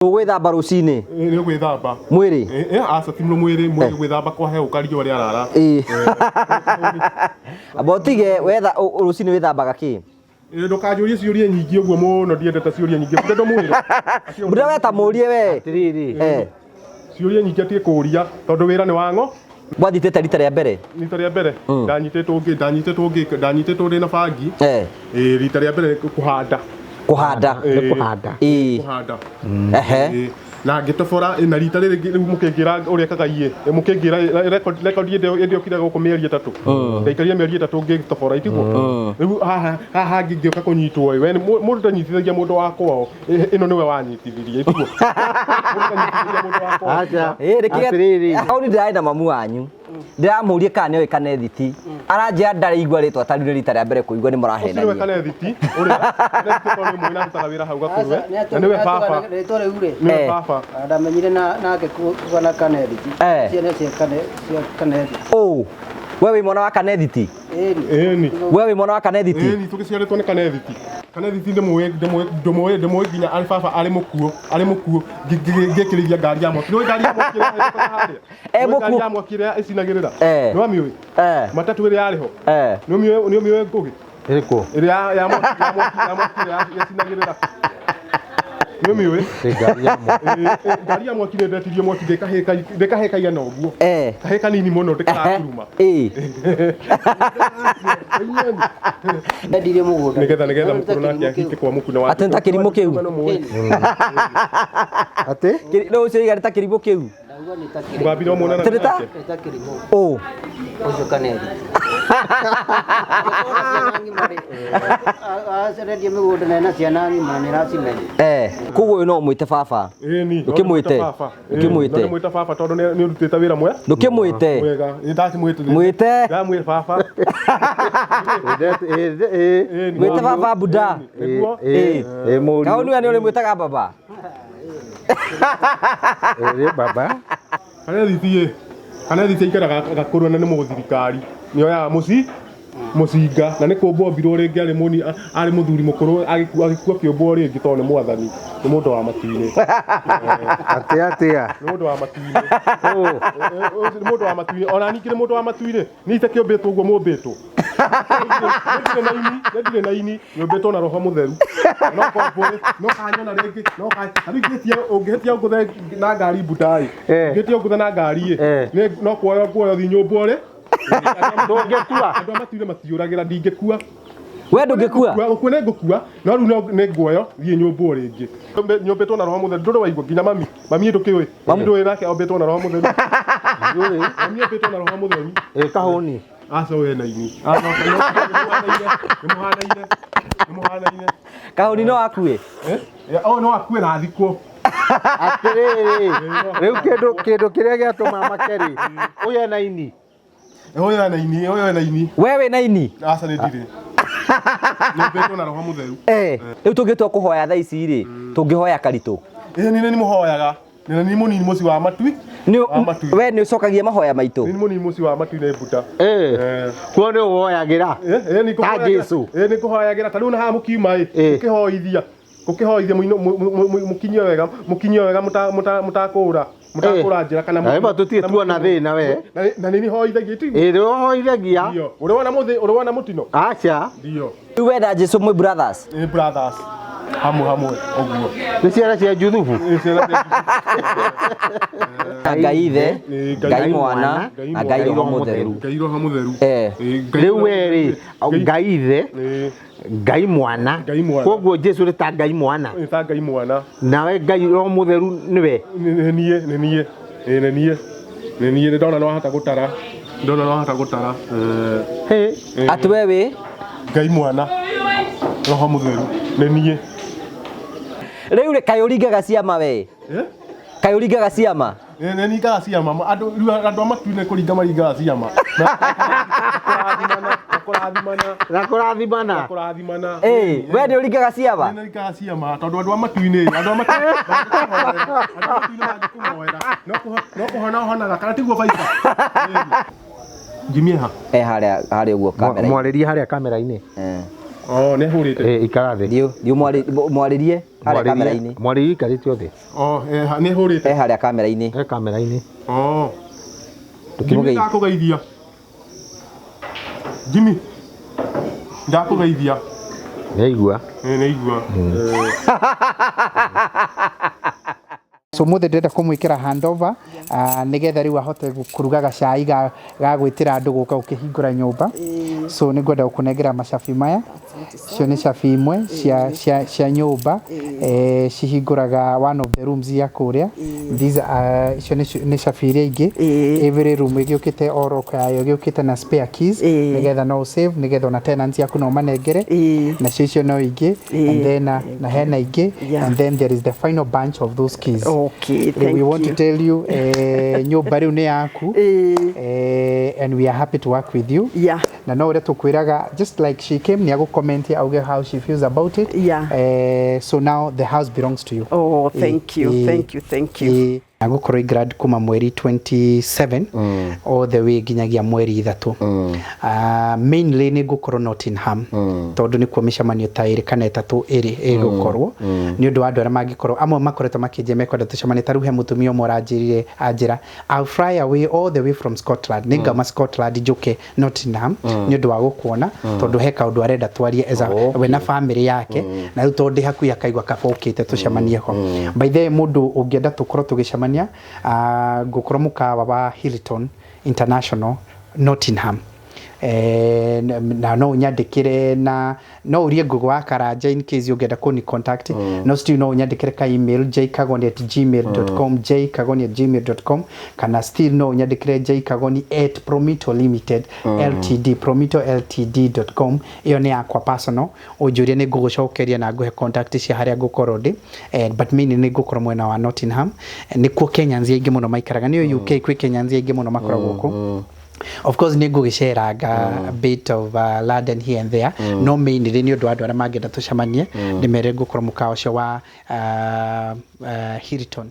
Ũgwĩthamba rũcinĩ? Nĩ gwĩthamba. Mwĩrĩ? Aca, ti mwĩrĩ, mwĩrĩ gwĩthamba kwa heũka riũa rĩarara. Ĩĩ. Amba ũtige wetha rũcinĩ wĩthambaga kĩ? Ndũkanjũrie ciũria nyingĩ ũguo mũno, ndiendete ciũria nyingĩ. Mbura ndũmwĩre. Mbura we ta mũrie we. Atĩrĩrĩ. Ciũria nyingĩ atige kũũria tondũ wĩra nĩ wa ng'o. Mwanyitĩte rita rĩa mbere? Rita rĩa mbere ndanyitĩtwo ngĩ ndanyitĩtwo ngĩ ndanyitĩtwo ndĩ na bangi. Ĩĩ, rita rĩa mbere kũhanda. Kũhanda. Nĩ kũhanda. Kũhanda. Ehe. Ĩĩ, na ngĩtobora na rita rĩrĩ rĩu mũkĩnjĩra ũrĩa kagaiĩ mũkĩnjĩra record record ĩndĩ ĩndĩokire gũkũ mĩeri 3, ndaikarire mĩeri 3 ngĩtobora itiguo. Rĩu haha haha ngĩũka kũnyitwo ĩ, we mũndũ ndanyitithagia mũndũ wa kwao. Ĩno nĩwe wanyitithirie itiguo. Mũndũ ndanyitithagia mũndũ wa kwao. Aca. Ĩĩ, rĩkĩge- Atĩrĩrĩ. Hau nĩ ndĩrarĩ na mamu wanyu, ndĩramũrie kana nĩoĩ Kanethiti, aranjĩra ndaraigua rĩtwa ta rĩu, nĩ rita rĩa mbere kũigua, nĩ Ũcio nĩwe mũrahenania. Kanethiti ũrĩa Kanethiti tondũ nĩ mũĩ na arutaga wĩra hau Gakũrwe na nĩwe baba. Rĩtwa rĩu rĩ, Nĩwe baba. Ndamenyire nake kuga na Kanethiti. Ciana cia Kanethiti. Ũ we wĩ mwana wa Kanethiti? Ĩni. Ĩni. We wĩ mwana wa Kanethiti? Ĩni, tũgĩciarĩtwo nĩ Kanethiti. Kanethiti ndĩmũĩ ndĩmũĩ ndĩmũĩ ndĩmũĩ nginya arĩ baba arĩ mũkuũ, arĩ mũkuũ ngĩkĩrĩria ngari ya mwaki. Nĩũĩ ngari ya mwaki ĩrĩa ĩhĩtũkaga harĩa? Eh, Nĩũĩ ngari mũkuũ. ya mwaki ĩrĩa ĩcinagĩrĩra? Nĩwamĩũĩ? Matatũ ĩrĩa yarĩ ho? Nĩũmĩũĩ nĩũmĩũĩ Ngũgĩ? Ĩrĩkũ? Ĩrĩa ya mwaki ya mwaki ya mwaki ĩrĩa ĩcinagĩrĩra. Nĩũmĩũĩ? Ĩ ngari ya mwaki. Ĩ, ngari ya mwaki nĩndetirie mwaki ndĩkahĩ kaigana ũguo. Kahĩ kanini mũno ndĩkarakuruma. Ndendirie mũgũnda. Nĩgetha nĩgetha mũkũrũ nake ahike kwa mũku na wa. Atĩ nĩ ta kĩrimũ kĩu. Atĩ? Rĩu ũcio oiga nĩ ta kĩrimũ kĩu. Ndauga nĩ ta kĩrimũ. Mũgambire ũmuonana Atĩ nĩ ta? nake. Nĩ ta kĩrimũ. Ũ. Ũcio Kanethiti. Arendia mĩgũnda na ena ciana ng'ima na nĩaracimenya. Koguo ũyũ no ũmwĩte baba. Ĩni. Ndũkĩmwĩte. Ndũkĩmwĩte. No ndĩmwĩte baba tondũ nĩ ũrutĩte wĩra mwe. Ndũkĩmwĩte. Wega. Nĩ ndakĩmwĩte. Mwĩte. Ndamwĩra baba. Ĩĩ. Ĩni. Mwĩte baba Buda. Nĩguo. Ĩĩ. Ĩĩ mũriũ. Kaũ nĩwe nĩ ũrĩmwĩtaga baba. Ĩĩ baba. Kanethiti ĩ. Kanethiti aikaraga Gakũrwe na nĩ mũthirikari. Nĩoyaga mũci mũcinga na nĩ kũmbwo ombirwo rĩngĩ arĩ mũni arĩ mũthuri mũkũrũ agĩkua agĩkua kĩũmbwo rĩngĩ tondũ nĩ mwathani, nĩ mũndũ wa matu-inĩ. Atĩ atĩa? Nĩ mũndũ wa matu-inĩ. Nĩ mũndũ wa matu-inĩ ona ningĩ nĩ mũndũ wa matu-inĩ. Niĩ itakĩũmbĩtwo ũguo mũmbĩtwo. Nĩ ndirĩ na ini, nĩ ndirĩ na ini, nyũmbĩtwo na roho mũtheru. No kombũrĩ, no kanyona rĩngĩ, no ka ta rĩu ingĩhĩtia ũngĩhĩtia ngũthe na ngari mbuta ĩ. Ũngĩhĩtia ũngũthe na ngari ĩ. No kuoyo nguoyo thiĩ nyũmbwo rĩ. Ndũngĩkua. Andũ a matu-inĩ matiũragĩra, ndingĩkua. We ndũngĩkua? Gũkua nĩ ngũkua, no rĩu nĩ nguoyo thiĩ nyũmbwo rĩngĩ. Nyũmbĩtwo na roho mũtheru, ndũrĩ waigua nginya mami. Mami ndũkĩũĩ? Mami ndũĩ nake ombĩtwo na roho mũtheru. Ndiũĩ. Mami ombĩtwo na roho mũtheru. Ĩ kahũni. Aca ũyũ ena ini. Aca nĩ mũhanaine. Nĩ mũhanaine. Kahũni no akue? Eh? Oh, no akue na athikwo. Atĩrĩrĩ, rĩu kĩndũ kĩndũ kĩrĩa gĩatũma make rĩ, ũyũ ena ini. Ũyũ ena ini, ũyũ ena ini. We wĩ na ini? Aca nĩ ndirĩ. Nyũmbĩtwo na roho mũtheru. Rĩu tũngĩtua kũhoya thaa ici rĩ, tũngĩhoya karitũ? Ĩĩ nĩ nĩ mũhoyaga. Nĩ nĩ mũnini mũciĩ wa matui. Wa matui. We nĩ ũcokagia mahoya maitũ? Nĩ mũnini mũciĩ wa matui nĩ mbuta. Kuo nĩ ũhoyagĩra? Ĩĩ nĩ Ta Jesu. Ĩĩ nĩ ngũhoyagĩra. Ta rĩu na haha mũkiuma ĩ, mũkĩhoithia. Gũkĩhoithia mũkinyio wega, mũkinyio wega mũtakũra. Mũtakũra njĩra kana Na ĩba tũtirĩ tuona thĩna we. Na nĩ nihoithagia ti. Ĩĩ nĩ ũhoithagia. Ndio. Ũrĩ wona mũthĩ, ũrĩ wona mũtino? Aca. Ndio. Rĩu we na Jesu mwĩ brothers? Ĩ brothers. Hamwe hamwe ũguo. Nĩ ciana cia Juthubu? Ĩ ciana cia Juthubũ. Ngai Ithe, Ngai Mwana, na Ngai Roho Mũtheru. Ngai Roho Mũtheru. Rĩu we rĩ, Ngai Ithe, Ngai Mwana. Ngai Mwana. Koguo Jesu nĩ ta Ngai Mwana. Nĩ ta Ngai Mwana. Nawe Ngai Roho Mũtheru nĩwe? Nĩ niĩ, nĩ niĩ. Ĩ nĩ niĩ. Nĩ niĩ, nĩ ndona nĩ wahota gũtara. Ndona nĩ wahota gũtara. Atĩ we wĩ? Ngai Mwana, Roho Mũtheru, nĩ niĩ. Rĩu rĩ, kaĩ ũringaga ciama we? Kaĩ ũringaga ciama? Nĩ ningaga ciama. Andũ rĩu andũ a matu-inĩ kũringa maringaga ciama. Na kũrathimana. Na kũrathimana. Na kũrathimana. Ĩ, we nĩ ũringaga ciama? Nĩ ningaga ciama tondũ andũ a matu-inĩ, andũ a matu-inĩ andũ a matu-inĩ mangĩkũhoera, no kũhona ũhonaga kana tiguo baita? Jimmy ha? Eh, harĩa harĩa ũguo kamera. Mwarĩrie harĩa kamera-inĩ. Oh, nĩ ahũrĩte. Eh, ikara thĩ. Thiĩ thiĩ mwarĩrie harĩa kamera-inĩ. Mwarĩrie ikarĩte thĩ. Oh, eh, nĩ ahũrĩte. E harĩa kamera-inĩ. E kamera-inĩ. Oh. Jimmy, Ndũkĩmũgeithie. ndakũgeithia. Jimmy, ndakũgeithia. Nĩaigua. Ĩ, nĩaigua. So mũthĩ ndĩrenda kũmwĩkĩra handover nĩgetha rĩu ahote kũruga gacai ga gwĩtĩra andũ gũka gũkĩhingũra nyũmba. So nĩ ngwenda gũkũnengera macabi maya. Icio nĩ cabi imwe cia nyũmba, cihingũraga one of the rooms ya kũrĩa. These are, icio nĩ cabi iria ingĩ. Every room ĩgĩũkĩte o lock yayo, ĩgĩũkĩte na spare keys, nĩgetha no save, nĩgetha ona tenants yaku no manengere. Nacio icio no ingĩ, and then na hena ingĩ, and then there is the final bunch of those keys. Okay, Rĩu thank we want you. to tell you, nyũmba rĩu nĩ yaku, and we are happy to work with you. Na no ũrĩa tũkwĩraga, just like she came, nĩ agũcomment auge how she feels about it. So now the house belongs to you. Oh, thank you, thank you, thank you. Agũkorwo grad kuma mweri 27 all the way nginyagia mweri 3. Mainly nĩ ngũkorwo Nottingham, tondũ nĩkuo mĩcemanio ta 2 kana 3 ĩrĩ ĩgũkorwo, nĩ ũndũ wa andũ arĩa mangĩkorwo amwe makoretwo makĩnjia mekwenda tũcemanie. Ta rĩu he mũtumia ũmwe ũranjĩrire, anjĩra, "I'll fly away all the way from Scotland, nĩ ngauma Scotland njũke Nottingham nĩ ũndũ wa gũkuona, tondũ he kaũndũ arenda twarie as a we na family yake, na rĩu tondũ ndĩ hakuhĩ akaigua kaba ũkĩte tũcemanie ho." By the way, mũndũ ũngĩenda tũkorwo tũgĩcemania, ngũkorwo mũkawa wa Hilton International, Nottingham. Na no ũnyandĩkĩre, na no ũrie Ngũgũ wa Karanja in case ũngĩenda kũni contact. No still no ũnyandĩkĩre ka email, jkagoni@gmail.com, jkagoni@gmail.com, kana still no ũnyandĩkĩre jkagoni@promito limited ltd, promitoltd.com. Ĩyo nĩ yakwa personal. Ũnjũrie nĩ ngũgũcokeria na ngũhe contact cia harĩa ngũkorwo ndĩ. But mainly nĩ ngũkorwo mwena wa Nottingham. Nĩkuo Kenyans aingĩ mũno maikaraga. Nĩyo UK kwĩ Kenyans aingĩ mũno makoragwo kũ. Of course nĩ ngũgĩceranga a bit of London here and there, no mainly nĩ ũndũ wa andũ arĩa mangĩenda tũcemanie, ndĩmere ngũkorwo mũkawa ũcio wa Hilton.